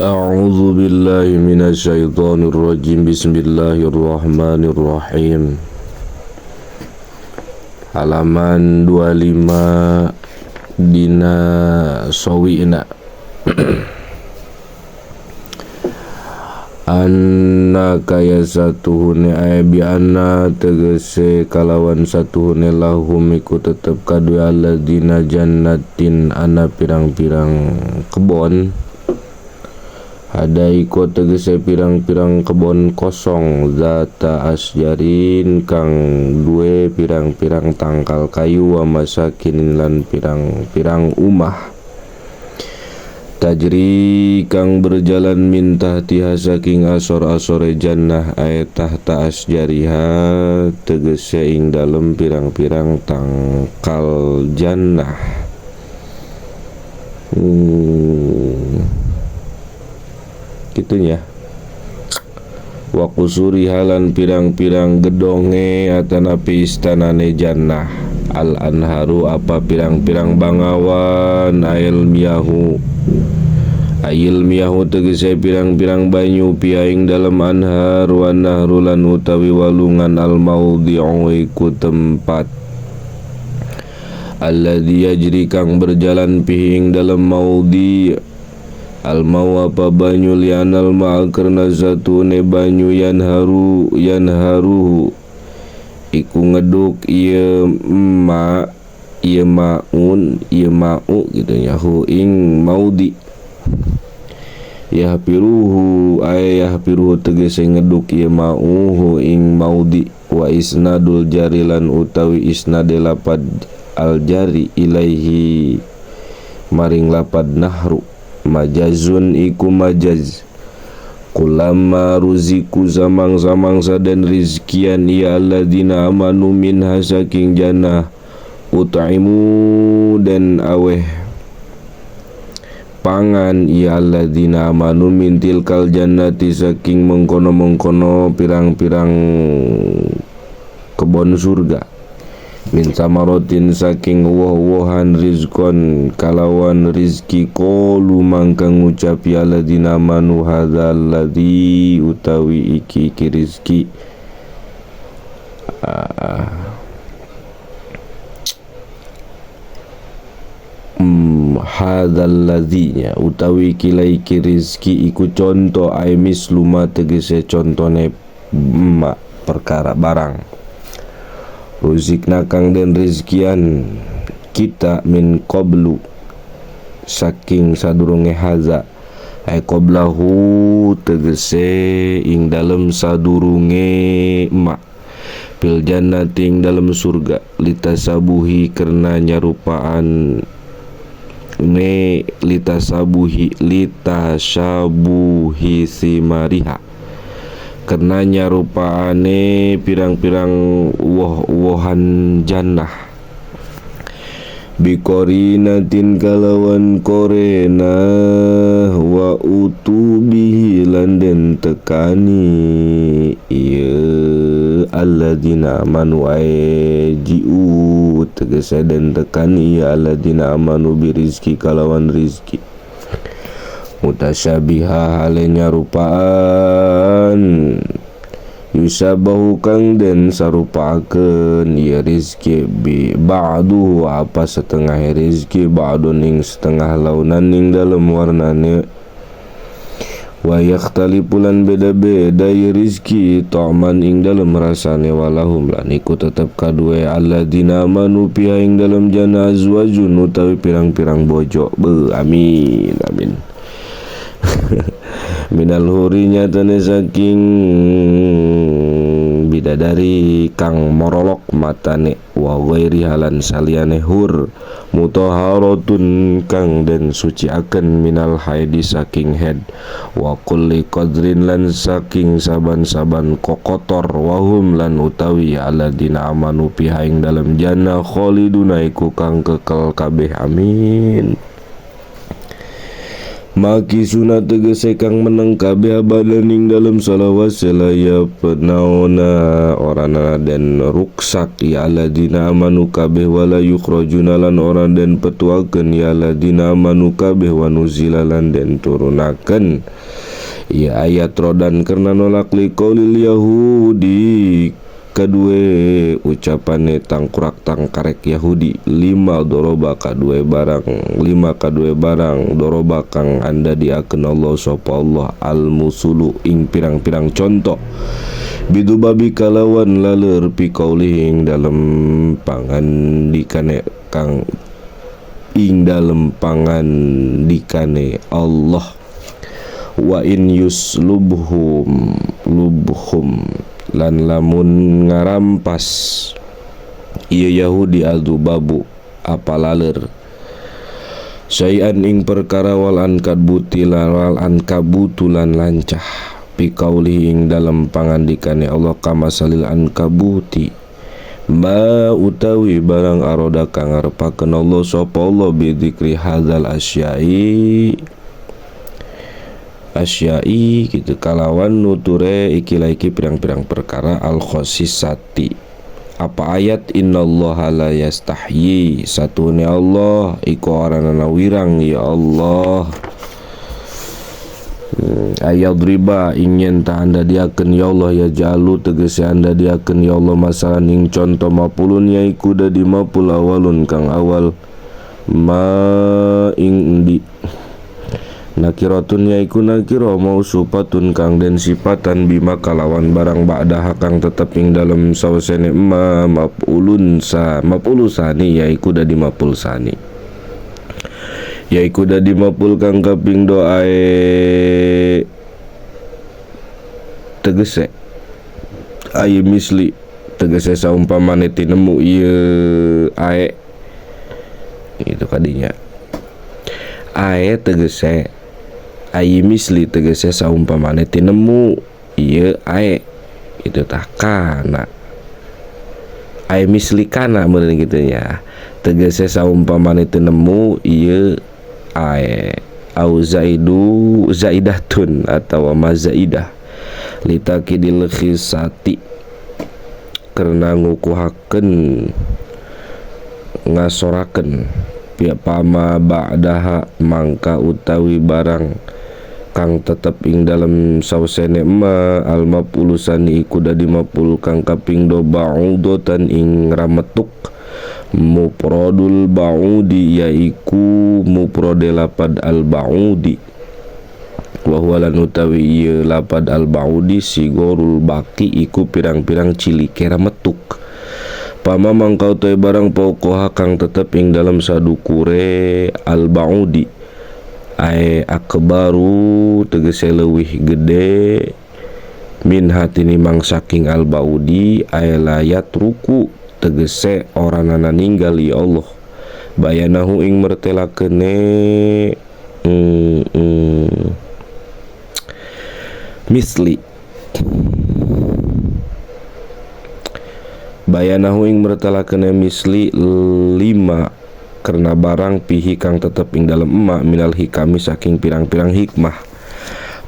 A'udzu billahi minasyaitonir rajim. Bismillahirrahmanirrahim. Halaman 25 dina sawina. Anna kaya satuhune ae bi anna tegese kalawan satuhune lahum iku tetep kadue alladzina jannatin ana pirang-pirang kebon. Hadaiko tegese pirang-pirang kebon kosong zata asjarin kang duwe pirang-pirang tangkal kayu wa masakin lan pirang-pirang umah. Tajri kang berjalan min tahtiha saking asor-asore jannah ae tahta asjariha tegese ing dalem pirang-pirang tangkal jannah. Gitunya. Wa kusuri halan pirang-pirang gedonge atanapi istanane jannah. Al anharu apa pirang-pirang bangawan ail miyahu. Ail miyahu tegese pirang-pirang banyu piaing dalem anhar wa nahru lan utawi walungan al maudhi'u iku tempat alladzi yajri kang berjalan piing dalem maudhi'. Al mau apa banyu lianal ma'a karena zatune banyu yanharu yanharuhu iku ngeduk ieu ma ieu maun ieu ma'u gitu nya hu ing maudi yahpiruhu ay yahpiruhu tegese ngeduk ieu ma'u hu ing maudi wa isnadul jari lan utawi isnade lapad al jari ilaihi maring lapad nahru majazun iku majaz kulama ruziku samang-samangsa dan rizkian ya alladzina amanu minha saking jannah utaimu dan aweh pangan ya alladzina amanu min tilkal jannati saking mengkono-mengkono pirang-pirang kebon surga min samarotin saking woh-wohan rizkon kalawan rizki qalu mangka ngucap ya alladzina amanu hadzal ladzi utawi iki iki rizki hadzal ladzi nya utawi iki rizki iku conto ai misluma tegese contone ma perkara barang ruzikna kang den rizkian kita min qablu saking sadurunge haza ay qablahu tegese ing dalem sadurunge ma fil jannati ing dalem surga litasabuhi karena nyarupaan ne litasabuhi litasyabuhi simariha karena nyarupaane pirang-pirang woh-wohan jannah bikorinatin kalawan korena wa utubihi lan den tekani ieu alladzina amanu ajiu tegese den tekani ya alladzina amanu birizki kalawan rizki mutasyabiha hale nyarupaan yusabahu kang den sarupaakeun ieu rizki bi ba'du apa setengah rizki ba'dun ing setengah launan ing dalem warnane wa yakhtalifu lan beda-beda ieu rizki ta'man ing dalem rasane walahum lan iku tetep kaduwe alladzina amanu piha ing dalem jannah azwajun utawi pirang-pirang bojo. Be amin amin. Minal huri nyatane saking bidadari kang morolok matane wa ghairi halan saliyane hur mutahharatun kang den suciaken minal haidi saking head wa kulli qadrin lan saking saban-saban kokotor wahum lan utawi alladzina amanu piha ing dalem jannah khaliduna iku kang kekel kabeh amin. Maki sunat tegese kang meneng kabeh abadan ing dalem salawase la penaona orana den ruksak ya alladzina amanu kabeh wala yukhrajuna lan ora den petuakeun ya alladzina amanu kabeh wa nuzila lan den turunaken ya ayat rodan karena nolak liqaulil yahudi kadue ucapane tangkurak tangkarek Yahudi lima doroba kadue barang lima kadue barang doroba kang anda diakeun Allah sapa Allah al musulu ing pirang-pirang contoh bidubabi kalawan laleur piqauli ing dalem pangandikane kang ing dalem pangandikane Allah wa in yuslubhum lubhum lan lamun ngarampas ieu Yahudi aldubabu apa laler sayan ing perkara wal ankabutilan wal ankabutulan lancah piqauli ing dalem pangandikane Allah kamasalil ankabuti ma utawi barang aroda kang ngarepakeun Allah sapa Allah bi dzikri hadzal asyai asyai gitu kalawan nuture ikilah iki pirang-pirang perkara al khosisati apa ayat innallaha la yastahyi satune Allah iku oranana wirang ya Allah ayat riba ingin ta anda diakeun ya Allah ya jalu tegese anda diakeun ya Allah masalan ing conto mapulun yaiku dadi mapul awalun kang awal ma ing endi nakiratun yaiku nakira mausupatun kang den sipatan bima kalawan barang ba'daha kang tetep ing dalem sawsene ma maf'ulun sa maf'ulu sani yaiku dadi maf'ul sani yaiku dadi maf'ul kang kaping doae tegese aye misli tegese saumpamane tinemu ieu ae itu kadinya ae tegese ayi misli tegese saumpamane tinemu ieu ae itu tah kana ae misli kana meureun kitu nya tegese saumpamane tinemu ieu ae au zaidu zaidatun atawa mazaidah litakidil khisati karena ngukuhakeun ngasorakeun pia pama ba'daha mangka utawi barang kang tetep ing dalem sawsene ma al mapulusani iku dadi mapul kang kaping do ba'udatan ing rametuk mufradul ba'udi yaiku mufrade lapad al ba'udi wa huwa lan utawi ieu lapad al ba'udi sigorul baqi iku pirang-pirang cilike rametuk pama mangka utawi barang paukoha kang tetep ing dalem sadukure al ba'udi ae akbaru tegese leuwih gede min hatini mang saking al baudi ae layat ruku tegese oranana ninggal ya Allah bayanahu ing mertelakene misli bayanahu ing mertelakene misli lima karena barang pihi kang tetep ing dalem emak minal hikami saking pirang-pirang hikmah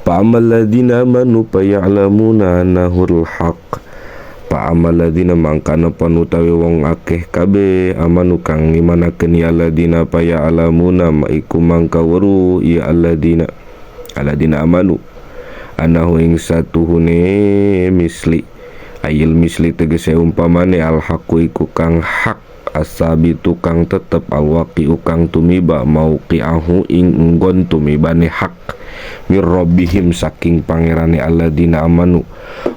pa amal ladzina amanu pa ya'lamuna annahul haq pa amal ladzina mangkana panutawi wong akeh kabeh amanu kang ngimanakeun ya ladzina pa ya'lamuna ma iku mangka weruh ya alladzina alladzina amanu annahu ing satuhune misli ayil misli tegese umpamane al haqqu iku kang hak asabitu kang tetep alwaqi'u kang tumiba mauqi'ahu ing nggon tumibane hak mir rabbihim saking pangerane alladzina amanu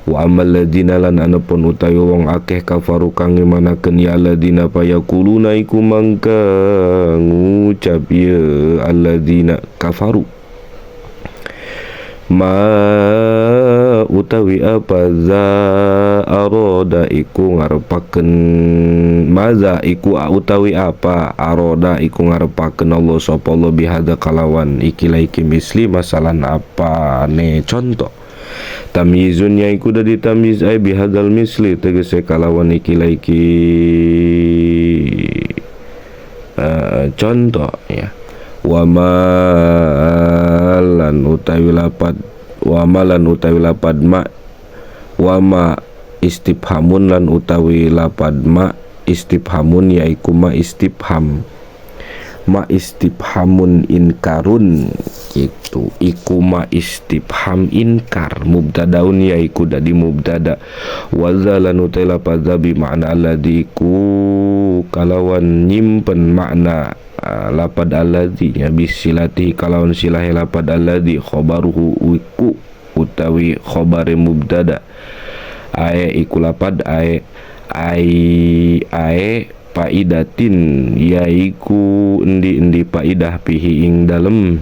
wa amal ladzina lan anapun utawi wong akeh kafaru kang ngimanakeun ya alladzina payakuluna iku mangka ngucap ya alladzina kafaru ma utawi apa za aroda iku ngarepakeun maza iku utawi apa aroda iku ngarepakeun Allah sapa Allah bihadza kalawan ikilah iki misli masalan apa ne contoh tamyizun ya iku dadi tamyiz ai bihadzal misli tegese kalawan ikilah iki contoh ya. Wa lan utawi lapad wa lan utawi lapad ma wa ma istifhamun lan utawi lapad ma istifhamun yaiku ma istifham ma istifhamun inkarun gitu iku ma istifham inkar mubtadaun yaiku dadi mubtada wa lan utawi lapad bi makna alladzi ku kalawan nyimpen makna lapad alladzi nya bisilati kalawan silahe lapad alladzi khabaruhu iku utawi khabare mubtada ae iku lapad ae ai ae faidatin yaiku endi-endi faidah pihi ing dalem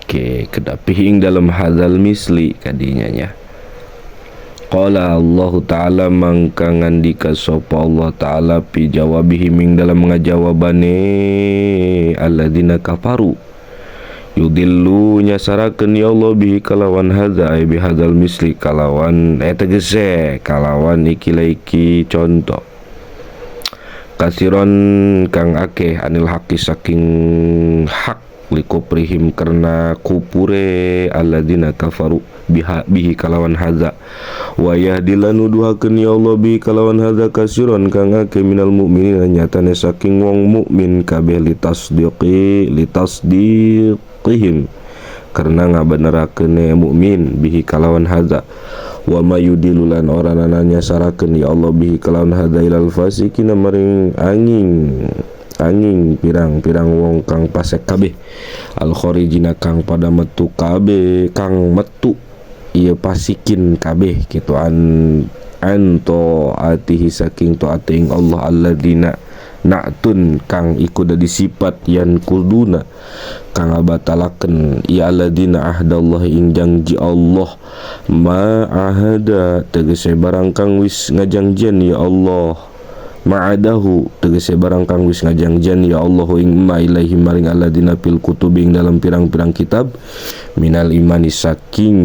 Oke, kedap pihi ing dalem hadzal misli kadinya nya. Qala Allah Ta'ala mangka ngandika sapa Allah Ta'ala pi jawabihi ming dalam ngajawabane alladzina kafaru yudillu nyasarakeun ya Allah bihi kalawan hadza ay bi hadzal misli kalawan tegese kalawan iki iki contoh kasiron kang akeh anil haqi saking hak likuprihim karena kupure alladzina kafaru biha bihi kalawan hadza wa yahdilan nuduhakeun ya Allah bihi kalawan hadza kasiron kang akeh minal mukminin nyatane saking wong mukmin kabeh litasdiqi litasdiqihim karena ngabenerakeun mukmin bihi kalawan hadza wa mayudilulan ora nanya sarakeun ya Allah bihi kalawan hadza ilal fasikin maring angin angin pirang-pirang wong kang pasek kabeh al kharijina kang pada metu kabeh kang metu ieu pasikin kabeh kitu an anto atihi saking taate ing Allah alladzina na'tun kang iku dadi sifat yan kuduna kang ngabatalakeun ya alladzina ahdallahi ing janji Allah ma ahada tegese barang kang wis ngajangjian ya Allah ma'adahu tegese barang kang wis ngajangjian ya Allah ing ma ilaihi maring alladzina fil kutubi ing dalam pirang-pirang kitab minal imani saking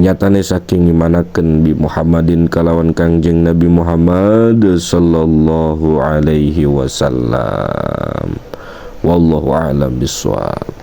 nyatane saking imanakeun bi Muhammadin kalawan Kangjeng Nabi Muhammad sallallahu alaihi wasallam. Wallahu a'lam bissawab.